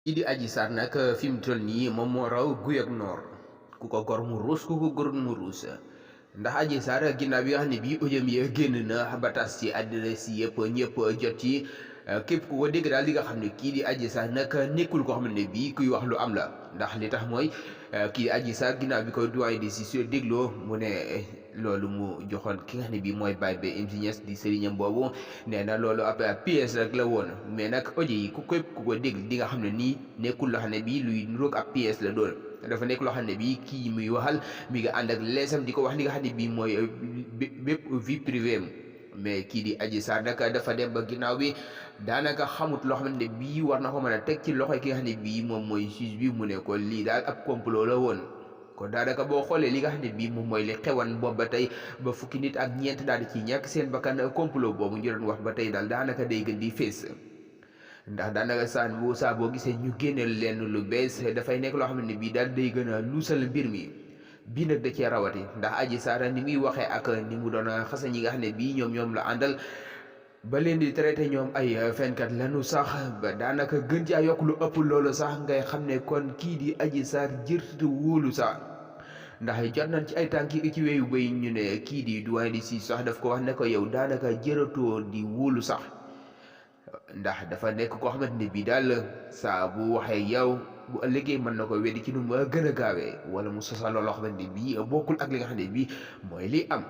kii di Adji Sarr nag fi mu toll nii moom moo raw guy ak noor ku ko gor mu ruus ku ko gorut mu ruus ndax Adji Sarr ginnaaw bi nga xam ne bii audio yi génn na ba tas ci àddina si yëpp ñëpp jot ci képp ku ko dégg daal di nga xam ne kii di Adji Sarr nag nekkul koo xam ne bii kuy wax lu am la ndax li tax mooy kii di Adji Sarr ginnaaw bi ko doyen des juges dégloo mu ne loolu mu joxoon ki nga xam ne bii mooy baay ba MC Niass di sëriñam boobu nee na loolu ab pièce rek la woon mais nag audio yi ku képp ku ko dégg di nga xam ne nii nekkul loo xam ne bii luy niroog ab pièce la doon. dafa nekk loo xam ne bii kii muy waxal mi nga ànd ak leesam di ko wax li nga xam ne bii mooy bépp vie privée am mais kii di Adji Sarr nag dafa dem ba ginnaaw bi daanaka xamut loo xam ne bii war na ko mën a teg ci loxo ki nga xam ne bii moom mooy juge bi mu ne ko lii daal ab complot la woon. kon daanaka boo xoolee li nga xam ne bii moom mooy li xewan boobu ba tey ba fukki nit ak ñeent daal di ci ñàkk seen bakkan complot boobu ñu doon wax ba tey daal daanaka day gën di fees. ndax daanaka saa boo gisee ñu génneel leen lu bees dafay nekk loo xam ne bii daal day gën a luusal mbir mi bii nag da cee rawati ndax Adji Sarr ni muy waxee ak ni mu doon xasa ñi nga xam ne bii ñoom la àndal ba leen di traité ñoom ay fenkat lanu sax ba daanaka gën caa yokk lu ëpp loolu sax ngay xam ne kon kii di Adji Sarr jërte wóolu sax ndax jot nañ ci ay tànki ci weyu bay ñu ne kii di doyen di si sax daf ko wax ne ko yow daanaka jëratoo di wóolu sax ndax dafa nekk koo xamante ne bii daal saa bu waxee yow bu ëllëgee mën na ko weddi ci nu mu gën a gaawee wala mu sosal loo xamante ne bii bokkul ak li nga xam ne bii mooy li am.